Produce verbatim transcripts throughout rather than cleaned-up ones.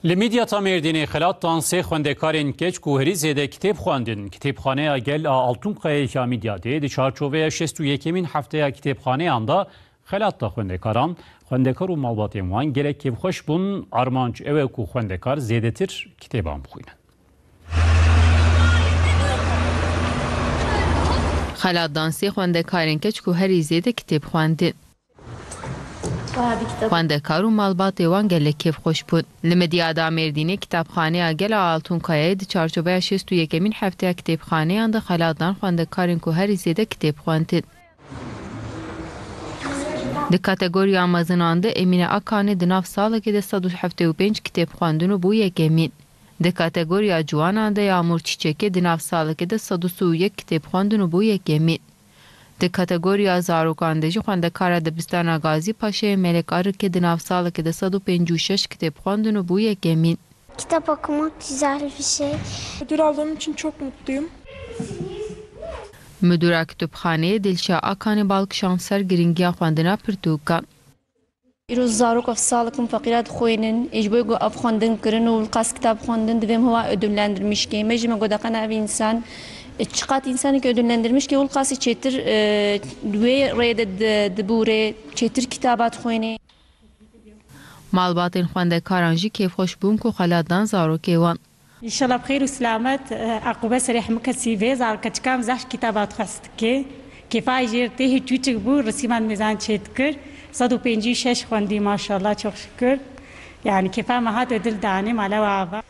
Li Midyata Mêrdînê xelat dan sê xwendekarên keç ku herî zêde kitêb xwendin. Kitêbxaneya Gel a Altûnkayê ya Midyatê di çarçoveya şêst û yekemîn hefteya kitêbxaneyan de xelat da xwendekaran. Xwendekar û malbatên wan gelek kêfxweş bûn. Armanc ew e ku xwendekar zêdetir kitêban bixwînin. Xelat dan sê xwendekarên keç ku herî zêde kitêb xwendin. Xwendekar û malbatê wan gelek kêfxweş bûn. Li Midyada Mêrdînê Kitapxaneya Gel a Altûnkayayê di çarçoveya şêst û yekemîn hefteya kitêbxaneyan de xelat dan xwendekarên ku herî zêde kitêb xwendin. Di kategoriya mezinan de Emîne Akanê di nav salekê de sed û heftê û pênc kitêb xwendin û bû yekemîn. Di kategoriya ciwanan de Yağmur Çiçekê di nav salekê de sed û sî û yek kitêb xwendin û bû yekemîn. Di kategoriya zarokan de jî xwendekara dibistana Gazî Paşayê Melek Arikê di nav salekê de sed û pêncî û şeş kitêb xwendin û bû yekemîn. Kitap okumak güzel bir şey. Ödül aldığım için çok mutluyum. Müdüra Kütüphaneyê Dilşa Akanê bal kişand ser giringiya xwendina pirtûkan. Îro zarok ev salikin feqîra dixwînin, ê ji bo ku ev xwendin kirin û li qas kitab xwendin divê em hewa ödüllendirmiş kê. Me jî me got, deqena ev însan, e, çiqat însanekî ödüllendirmiş kê û li qasî çêtir, e, wê rêyê de di-, dibûrê, çêtir kitaba dixwînê. Malbatên xwendekaran jî kêfxweş bûn ku xelat dan zarokê wan. Înşallah bi xêr û selamet, e, eqûbe serê hemû kesî vê zarokecika min zehf kitaba dixwest dike. Kêfa jêr tê hê çûçik bû, risîman mêzan çê dikir. Sed û pêncî û şeş xwendî maşallah, çok şükür. Yani kêfa me hat ödül danê, mala we ava.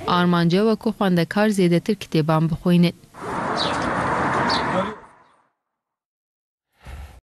Armanc ew e ku xwendekar zêdetir kitêban bixwînin.